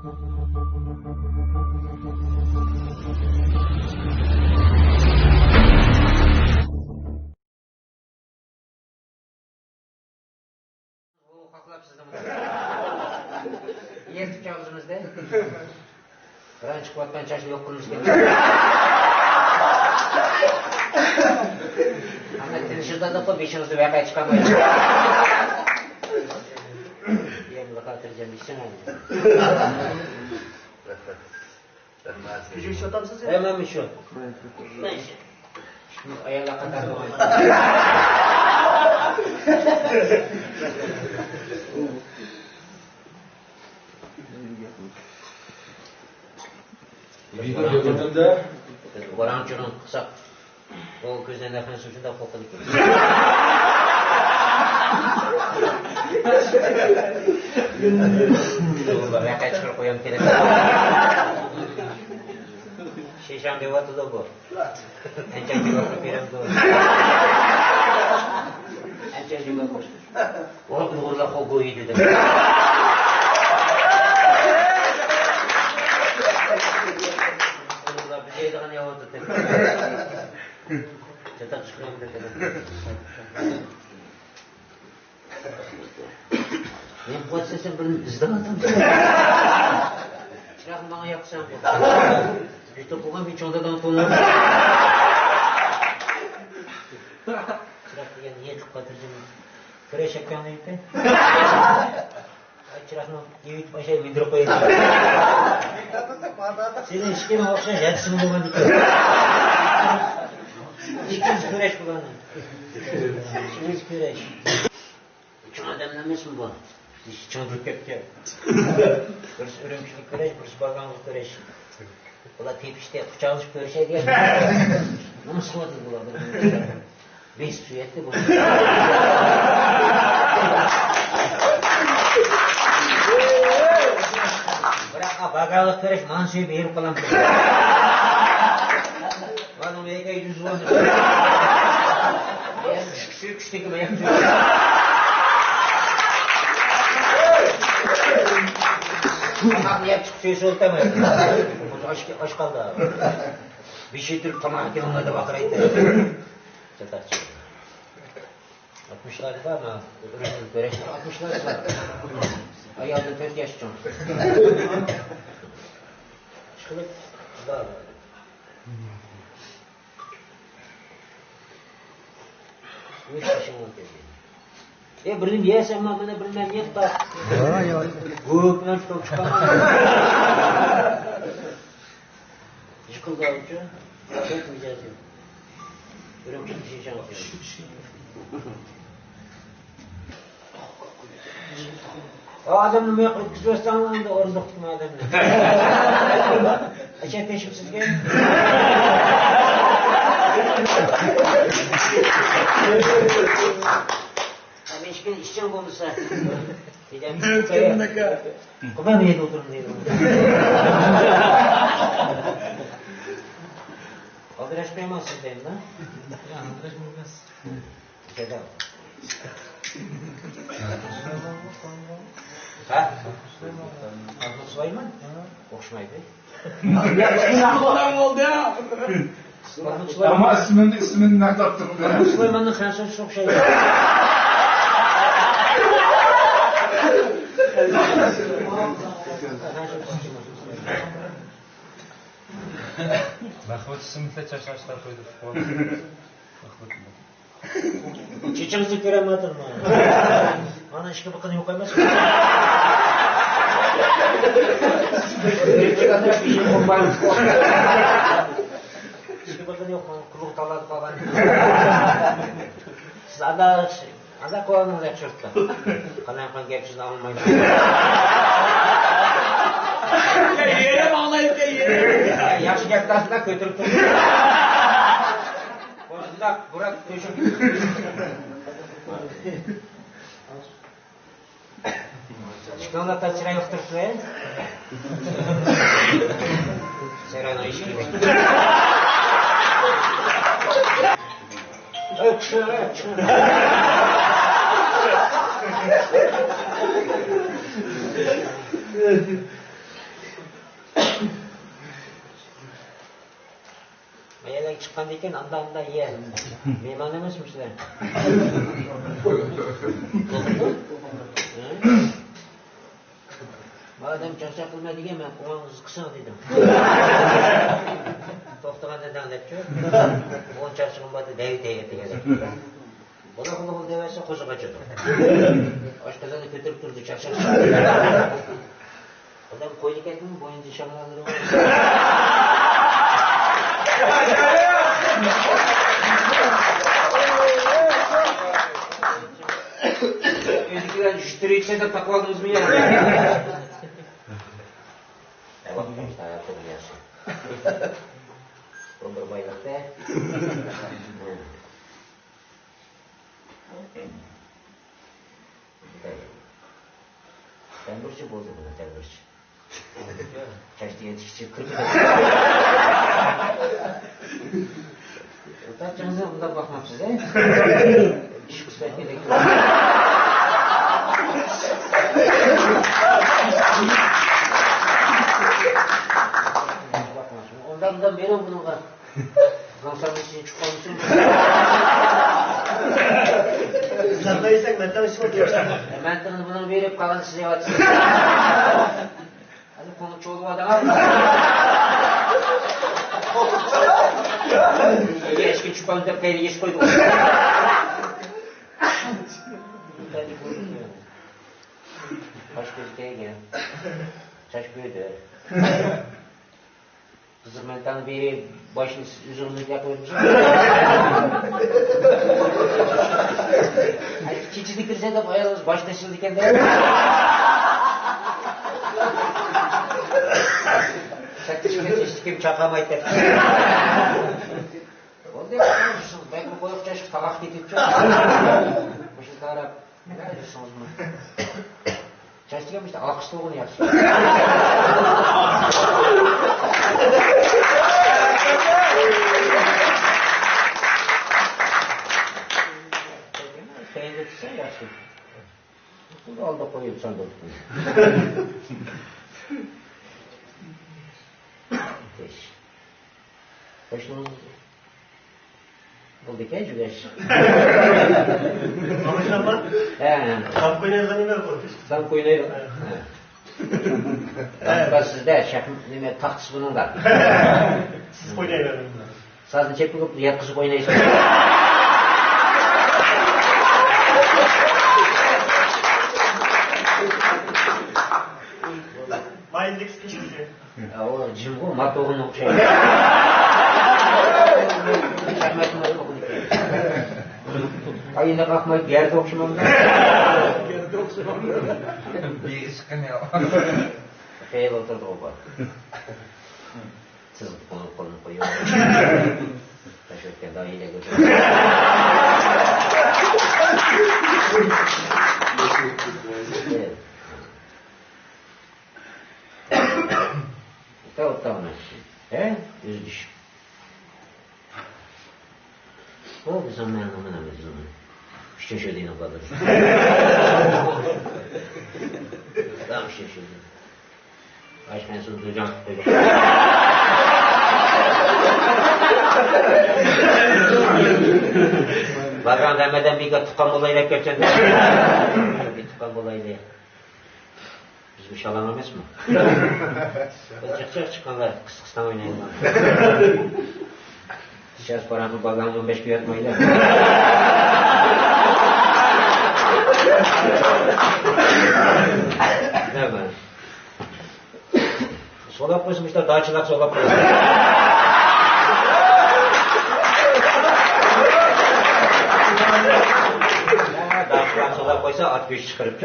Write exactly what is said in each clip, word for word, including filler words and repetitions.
ئۇ قاقلاپ سىزنىڭ يىرتىپ چالغۇزىمىزدە. بىرەر چىقىۋاتقان چاچنى يوق قىلىمىز كېرەك. ئەمما تىنچلىقتا بېشىڭىزدا ۋەقە چىقارمايدۇ. يەنە خاتىرجەم ئىچسەڭ ئەمدى. رەھمەت. رەھمەت. كۈچۈك شۇ تاپسىز يا؟ ھەممىمىز شۇ. ئاياللار قاتارىدا. ۋىدېو يۆتكەمدە. ۋاراڭ-چۇرۇڭ قىلساق، ئۇ كۆزدىن نەفرەت شۇنداق قوقىدىكەن. ۋەقە چىقىرىپ قويام كېلىپ. شىشاڭ دەۋاتىدۇ بۇ. ئەنچە جاۋاب بېرەمدۇ؟ ئەنچە جاۋاب. ۋاي، ئۇيغۇرلار خو گويى دېدىم. ئۇيغۇرلار بىز يەيدىغان يەۋاتىدۇ. چاتاق چىقمامدۇ دېدىم. نېمە قىلىۋاتىسەن سەن، بىرنى ئىزدەۋاتامسەن؟ چىراغنى ماڭا ياقساڭ. يۇتۇپ بولغان بىر چوڭ داداڭ تونۇپ. چىراغ دېگەن نېمە قىلىپ خاتىرجەم كۈرەش ئەكەڭ دەيتتى. ئاي، چىراغنى يېۋىتىپ ئاشاي مىندۈرۈپ قوياي. سېنىڭ ئىشقىڭغا ئوخشاش ھەدىسىمۇ بولغان ئىكەن. ئىككىمىز كۈرەش بۇلارنىڭ. ئىككىمىز كۈرەش. چوڭ ئادەملەر ئەمەسمۇ بۇ؟ چوڭ بىر كەپكە. بىرسى ئۈرۈمچىگە كۈرەش، بىرسى بالغانغا كۈرەش. بۇلار تېپىشتى، قۇچاقلىشىپ كۆرۈشەي دېگەن. نومۇس قىلىۋاتىدۇ بۇلار بىر-بىرىگە. بېسىپ سۆيەتتى بۇ. بىراق، بالغانغا كۈرەش مانا سۆيۈپ ھېرىپ قالامتى. مانا مېگە يۈز ۋون. يەنە كۈچ، كۈچ، كۈچتىكى مەن. تاماقنى يەپ چىقىپ سۆيسە ئولتۇرمايدۇ. ئاش، ئاش قالدى. بېشى تۈرۈپ تاماق ئەكېلىڭلار دەپ ۋارقىرايتتى. چاتاقچى. ئاتمىشلاردا ما، ئۆرۈمچىدە كۆرۈشتى. ئاتمىشلاردا. ئايالدىن تۆت ياش چوڭ. ئىشقىلىپ، جۇدا. ئۈچ يېشىڭ ئون تۆت. ئە، بىرنى يەسەڭ، مانا بىر مەن يەپ باق. ھاي، ھاي. گۇپ، مەن تۇتۇپ چىقارماي. يىقىلدى ئۇچۇ. كۆپ مىجەزى. ئۈرۈمچى شىشاڭ. ئۇ ئادەمنى مۇياق ئۆتكۈزۈۋەتسەڭلار، ئەمدى ئورۇندۇقتىمۇ ئادەمنى. ئەشە تېشىپ سىزگە. ھەمىشكىن ئىشچىڭ بولمىسا. دېگەن. قوماي يەردە ئولتۇرۇڭ دەيدۇ. ئالدىراش قويماڭ سىز دەيمەن. ياق، ئالدىراش بولماس. ھە؟ سۇلايمان؟ ئوخشىمايدۇ. ئەمما ئىسمىنى، ئىسمىنى نەدەپ تۇرۇپ بېرەمىز. سۇلايماننىڭ خەنزۇچىسى ئوخشايدۇ. مەخمۇت ئىسىملىكلەر چاچلاشلار قويدى. چېچىڭىزنى كۆرەلمەيۋاتىدىمۇ؟ مانا ئىككى بىقىنى يوق ئەمەس. ئىككى بىقىنى يوق، مانا قۇلىقى تاللاپ قالغان. سىز ئانداق، ئانداق قىلىۋالدىڭىز ياخشى يۇرتتا. قانداق قىلغان گەپ سۆزنى ئاڭلىمايدۇ. يەنە ئاڭلايدىكەن، يەنە. ياخشى گەپ تارتسا كۆتۈرۈپ تۇرىدۇ. مۇشۇنداق بۇراپ تۆشۈپ. ئىككىڭلار تاز چىرايلىق تۇرۇپسىلەر. ساراينىڭ ئىشىكى. چىققاندىن كېيىن ئاندا-ئاندا يە. مېھمان ئەمەسمۇ سىلەر؟ مادەم چاقچاق قىلما دېگەن، مەن قوڭىڭىزنى قىسىڭ دېدىم. توختىغان دېدىڭ دەپچۇ. ئۇ چاقچىقىم بار دەيدۇ دېگەن. بولا، بولا، بولا دەۋەرسە قوزا قاچىدۇ. ئاشقازاننى كۆتۈرۈپ تۇرىدۇ، چاقچاق. ئادەم قويدى كەتتىمۇ، بوينىدا شاماللىرى بار. ئۆزىكىلەر يۈشتۈرۈۋېتىشە دەپ تاقىۋالدىڭىزمۇ يا؟ ئەۋاقىمىز ھاياتىمىز ياخشى. بۇ بىر بايلىقتا. تەلمۈرچى بولدى بۇنى، تەلمۈرچى. چاچ دېگەن تىكىچى كىرمىدى. چاچىڭىزنى ئۇنداق باقماپسىز، ھە؟ ئىش قىسمەتكە دەك. ئۇنداق، ئۇنداق بېرىڭ بۇنىڭغا. زاڭساننىڭ ئىچىدىن چىققانمىسۇن؟ ساقلايسەن، مەتنىڭ ئىچىدىن ئوتۇرسان. مەتنىڭ بۇنىڭ بېرىپ قالغان سىز يەۋاتىسىز. ھازىر قولنى چولۇۋالدىڭىز. ئۆيگە ھېچكىم چۈشۈپ قالمىدى دەپ، قەيرىگە يېشىپ قويدۇق. قاش كۆزى كەيگەن. چاچ كۆيدى. قىزىق مەن تاڭ بېرى باشنى ئۆزىڭىزگە قويۇپسىز. كېچىدە كىرسە دەپ ئايالىڭىز باش تېشىلدىكەن دەپ. سەككىز كەچ ئىچتىكىم چاقامايتتى دەپ. بولدى، بەكمۇ قويۇق چاچقا تاغاق كېتىپتۇ. مۇشۇ قاراپ. چاچ دېگەن مۇشۇ ئالقىش تۇرغىنى ياخشى. كەينىدە تۇرسا ياخشى. بۇنى ئالدىغا قويۇپ ساندۇرۇپ. قوشنىڭىز بولدىكەن، جۈگەش. ماڭا شۇنداقمۇ؟ ھە، ھە. سام قوينايدىغان نېمە بۇ؟ سام قوينايدىغان. ھە. ھە. سىزدە شەھ-، نېمە، تاختىسى بۇنىڭدا. سىز قوينايۋېرىڭ. سازنى چېپىپ ياتقۇزۇپ ئوينايسىز. مايندىكىسى كۈچلۈك. ئۇ جىمغۇ، ماتوغىنى ئوخشايدۇ. شاھمات ماتوغىنىكى. ئاينى قاقماي، گەردە ئوخشىمامدۇ؟ گەردە ئوخشىمامدۇ؟ بىر ئىشقىنى يوق. خېلى ئولتۇردىغۇ بۇ. سىز قولنى، قولنى قويۇڭ. تاشلىۋەتكەن دائىرە كۆرسەڭ. ئوتا، ئوتا، مانا. ھە؟ ئۆزى چۈشۈپ. بۇ بىزنىڭ مەلۇم ئەمەس بىزنىڭ. ئۈچىنچى دىنىڭ بالىلىرى. داڭ ئۈچىنچى دىن. ئاشخانىسىنى دۇجاڭ قىلىپ قويدۇق. بارغان ھەممىدىن بىكار تۇغقان بولايلى دەپ كەپسەن. بىر تۇغقان بولايلى. بىز مۇشۇ ئالان ئەمەسمۇ؟ بىز جىق جىق چىققانلار، قىس قىستان ئوينايدىغان. شاز پاراڭغا بالىلارنى ئون بەش كۈن ياتمايدۇ. نېمە؟ سولاپ قويسا، مۇشۇنداق داچىلار سولاپ قويسا. داچىلار سولاپ قويسا، ئات گۆشى چىقىرىپ.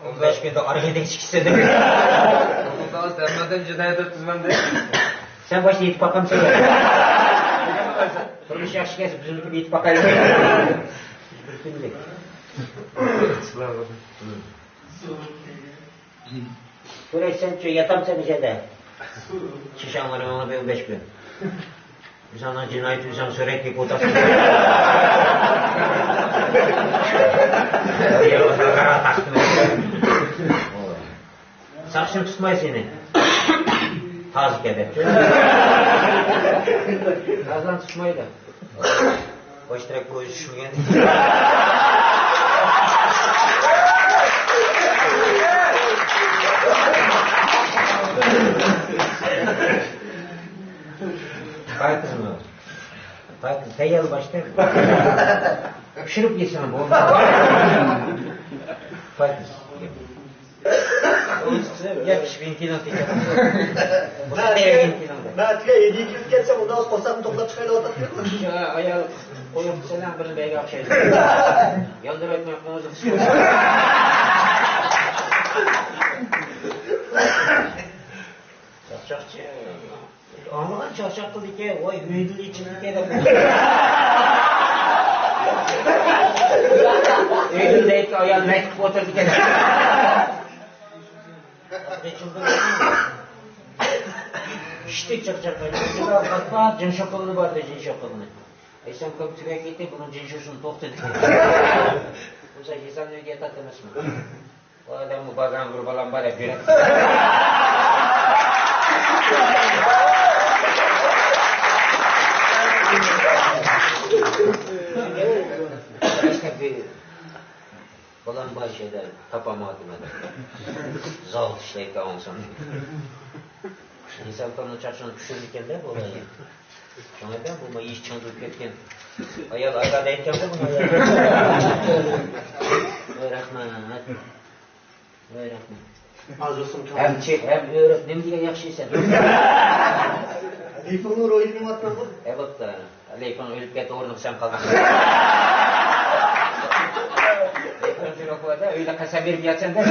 ئون بەش كۈندە ئارغىدەك چىقىشسىدىم. ئۇنىڭدا سەن مەندىن جىنايەت ئۆتكۈزمەمدى. سەن باشتا يېتىپ باقامسەن. تۇرمۇش ياخشى كەلسە، بىزنىڭكىگە يېتىپ باقايلى. بىر كۈنلۈك. كۆرەيسەنچۇ، ياتامسەن بۇ يەردە؟ شىشاڭلىرىڭ بىر بەش كۈن. ئۆزۈڭنىڭ جىنايىتى ئۆزۈڭ سۈرەتكە كېلىپ ئولتۇرساڭ. ساقچىمۇ تۇتماي سېنى. ھازىر كەلدى. ھازىر چىقمايدۇ. باش تەرەپ كۆزى چۈشمىگەن. قايتىسىمۇ؟ قايتىس تەييار باش تەرەپ. پىشۇرۇپ يېسەڭ بولدى. قايتىس. ياخشى، بىنكىنىڭ تېكى. مەن ئەتىگە ھېدىيە كېلىپ كەتسەم، ئۇنداق قورساقنى توقلاپ چىقايلا ئاتاتتى. يا، ئايال قويۇپ سەن بىر بەگە ئوخشايدۇ. ياندۇرۇۋەتمەي قوڭۇزلۇق. چاقچاقچى. ئاڭلىغان چاقچاق قىلىدىكەن، ۋاي، ئۆيدىن ئېچىلدىكەن دەپ. ئۆيدىن دەيدىكەن، ئايال مەيت قىلىپ ئولتۇرىدىكەن. ئىشتىك چاقچاق قىلىدىكەن. جىن شوقۇلىنى بار دەيدۇ، جىن شوقۇلىنى. ئەيسەم كۆپ تۈگەپ كەتتى، بۇنىڭ جىن شوقۇلىنى توختىدى. بۇ ھېسابنى ئۆگەتتى ئەمەسمۇ؟ ئۇ ئادەممۇ بارغان بىر بالام بار دەپ يۈرەتتى. بالام بار شەيدە تاپالمىدىم. زاۋۇت ئىشلەيدىكەن ئاڭلىسام. ئىنسان قانۇن چاقچىقىنى چۈشۈرىدىكەن-دە بۇ بالا. شۇڭا بۇ ما يىش چىڭدۇرۇپ كەتكەن. ئايال ئازادە ئېيتكەندە بۇنى ئايال. ۋاي، رەھمەت. ۋاي، رەھمەت. ئاز بولسۇن، ھەم چېك، ھەم ئۆرۈك، نېمە دېگەن ياخشى يېسەن. لېيفىڭنىڭ روھى مېڭىۋاتقانغۇ؟ ئەلۋەتتە. لېيفىڭ ئۆلۈپ كەتتى، ئورنىغا سەن قالدىڭ. لېيفىڭ جۈرە قىلىۋاتە، ئۆيدە قەسەم بېرىپ ياتىسەن-دە.